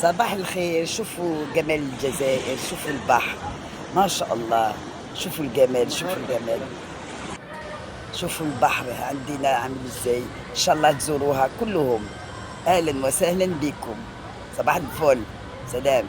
صباح الخير. شوفوا جمال الجزائر، شوفوا البحر ما شاء الله، شوفوا الجمال، شوفوا الجمال، شوفوا البحر عندنا عامل ازاي. ان شاء الله تزوروها كلهم. اهلا وسهلا بكم. صباح الفل، سلام.